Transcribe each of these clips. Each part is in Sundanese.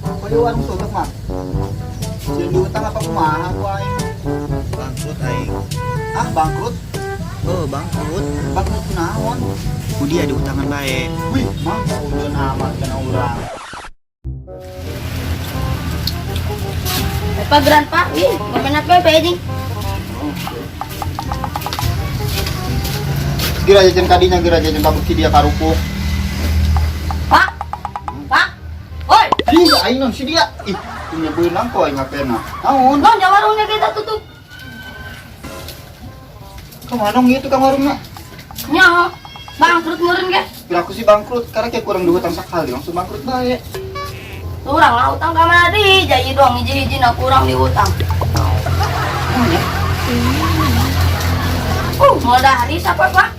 Kok di warung tutup, Mang? Sieun diutang apa kumaha ku aing? Bangkrut aing. Ah, bangkrut? Oh, bangkrut. Bangkrut kunaon? Ku dia diutangan bae. Wih, Mang, kaujon amat kana urang. Eh, Pak Grand Pak, ih, ngapain apa Pak Ejing? Geura jajan kadinya, geura jajan kabeuki dia karupuk. Pak, Pak, oi, Ih, aing non si dia. Ih, punya beunang kok aing ngapena. Naon? non, jangan warungnya kita tutup. Kemana gitu kang warungnya? Nya, bangkrut meureun ge. Kira aku sih bangkrut, karena kayak kurang diutang sekali langsung bangkrut bae. Urang lah utang ka mana deui, jadi doang hiji-hiji na kurang diutang. Naon ya? Mau dah hari siapa Pak?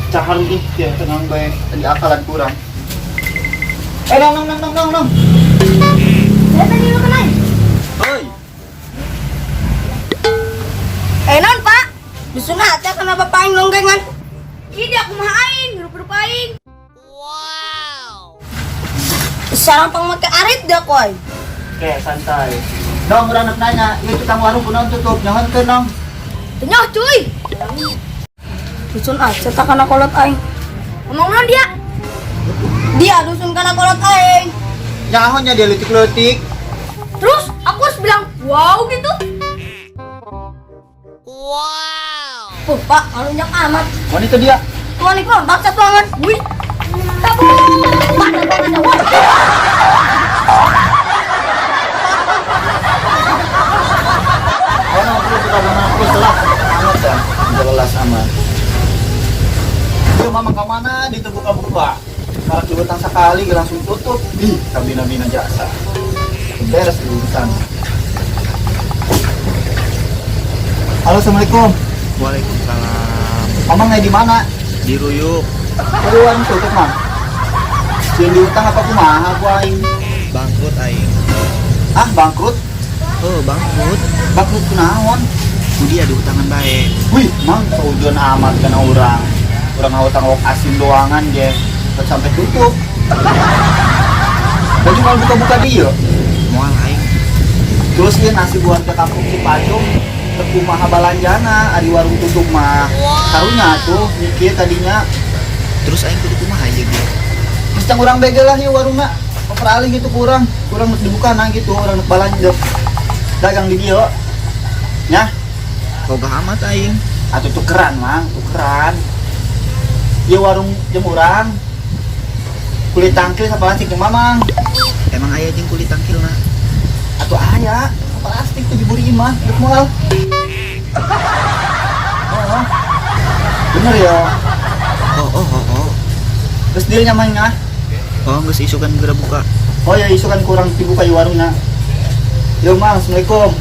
Cahar ih, ya tenang bae. Tadi akalan kurang. Eh, nong nong nong nong nong nong. Saya tadi lu kenai. Hoi. Eh non Pak, disunat ya karena bapak aing nonggengan. Tidak kumaha aing, rupa-rupa aing. Wow. Sarang pang make arit dah koy. Oke, santai. Dong, urang nek nanya, ieu tukang warung kunaon tutup? Nyahonteu nong. Tanya cuy. Dusun ah, cetak kana kolot aing. Ngomong non dia. Dia dusun kana kolot aing. Nyaho nya dia leutik-leutik. Terus aku harus bilang wow gitu. Wow. Pak, alunjak amat. Wanita dia. Tuan ikut baksa tuangan. Wih. Tabu. Mana mana wah. Oh, no, terus suka sama aku setelah amat ya. Jelas amat. Yo mama ke mana diterbuka-buka. Kalau diutang sekali langsung tutup. Ih, kabina-bina jasa. Beres urusan. Halo, assalamualaikum. Waalaikumsalam. Mama nggak di mana? Diruyuk. Aduh, warung tutup, Mang. Sieun diutang apa kumaha ku aing? Bangkrut aing. Ah, bangkrut? Oh, bangkrut. Bangkrut kunaon? Ku dia diutangan bae. Wih, Mang, kaujon amat kana urang. Urang ngutang lok asin doangan ge. Terus sampai tutup. Baju mal buka-buka dia. Moal aing. Terus ieu nasi buat ke kampung Cipacung teu kumaha balanjana ari warung tutup mah. Karunya tuh mikir tadinya. Terus aing kudu kumaha ieu ge? Terus cang urang bege lah ieu warungna. Oper alih gitu kurang, kurang mesti dibuka nah gitu, urang nek balanja dagang di dieu. Nya, Kogah amat aing. Atuh tukeran, Mang, tukeran. Ieu warung jeung urang. Kulit tangkil sapalastik jeung Mamang. Emang aya jeung kulit tangkilna? Atuh aya, plastik tuh diburi imah, geus moal. Oh, bener ya. Oh, oh, oh, oh. Terus dia nyaman ngah. Oh, geus isukan geura buka. Oh ya isukan kurang dibuka ieu warungna. Yo Mang, assalamualaikum.